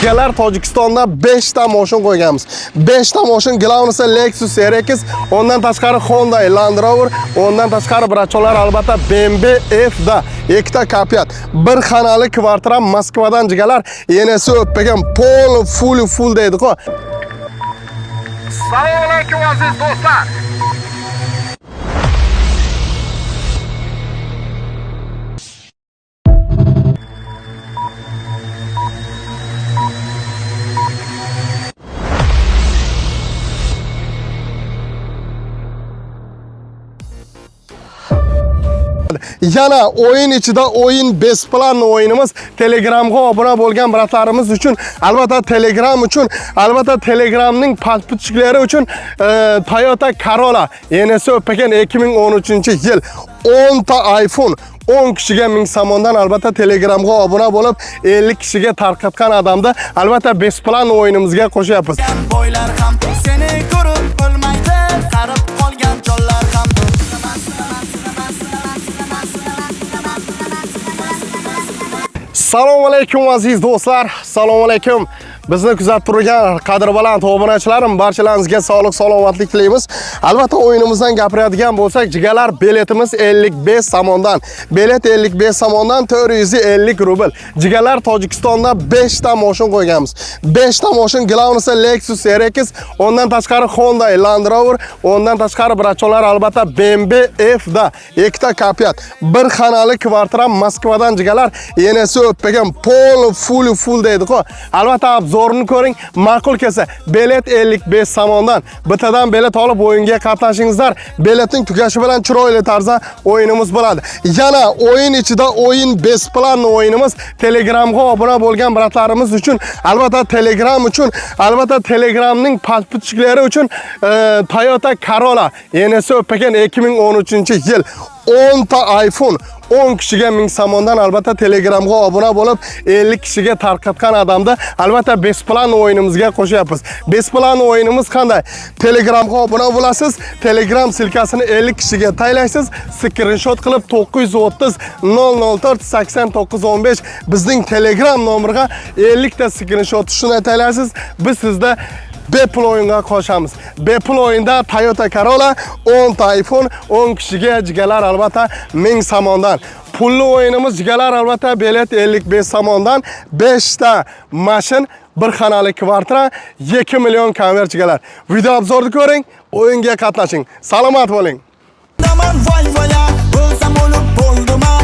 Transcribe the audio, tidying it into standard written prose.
Akalar, Tojikistonda 5 ta moshin qo'yganmiz. 5 ta moshin, главный si Lexus RX, ondan tashqari Honda Land Rover, ondan tashqari bracholar albatta BMW F da ikkita K5. Bir xonali kvartira Moskvadan jigalar, enasi o'ppagan pol full full deydi-ku. Assalomu alaykum aziz do'stlar. Yana o'yin ichida o'yin besplan o'yinimiz. Telegramga obuna bo'lgan bratlarimiz uchun, albatta Telegram uchun, albatta Telegramning podpitchiklari uchun Toyota Corolla enasi o'pagan 2013-yil 10 ta iPhone 10 kishiga 1000 somondan albatta Telegramga obuna bo'lib 50 kishiga tarqatgan odamda albatta besplan o'yinimizga qo'shyapmiz. Boylar ham seni ko'rib o'lmaydi, qarib qolgan jonlar ham. Assalomu alaykum aziz do'stlar. Assalomu alaykum. Bizni kuzatib turgan qadrbaland obunachilarim, barchalaringizga sog'lik, salomatlik tilaymiz. Albatta o'yinimizdan gapiradigan bo'lsak, jigarlar, biletimiz 55 somondan. Bilet 55 somondan 450 rubl. Jigarlar, Tojikistonda 5 ta moshin qo'yganmiz. 5 ta moshin, главный si Lexus RX, ondan tashqari Honda Land Rover, ondan tashqari bracholar albatta BMW F da ikkita K5. Bir xonali kvartira Moskvadan jigarlar, enasi o'ppagan pol full full deydi-ku. Albatta obzorni ko'ring, ma'qul kelsa bilet 55 somondan bittadan bilet olib o'yinga qatnashingizlar. Biletning tugashi bilan chiroyli tarzda o'yinimiz bo'ladi. Yana o'yin ichida o'yin besplan o'yinimiz. Telegramga obuna bo'lgan bratlarimiz uchun, albatta Telegram uchun, albatta Telegramning podpitchiklari uchun Toyota Corolla enasi o'ppagan 2013-yil 10 ta iPhone 10 kishiga 1000 somondan albatta Telegramga obuna bo'lib 50 kishiga tarqatgan odamda albatta besplan o'yinimizga qo'shyapmiz. Besplan o'yinimiz qanday? Telegramga obuna bo'lasiz, Telegram silkasini 50 kishiga taylaysiz, skrinshot qilib 930 004 89 15 bizning Telegram nomeriga 50 ta skrinshot shuni taylaysiz. Biz sizda bepul o'yinga qo'shamiz. Bepul o'yinda Toyota Corolla, 10 ta iPhone, 10 kishiga jigarlar albatta 1000 somondan. Pulli o'yinimiz jigarlar albatta bilet 55 somondan 5 ta mashin, bir xonali kvartira, 2 million konvert jigarlar. Video obzorni ko'ring, o'yinga qatnashing. Salomat bo'ling. Daman voy voya, o'lsam o'lib bo'ldim.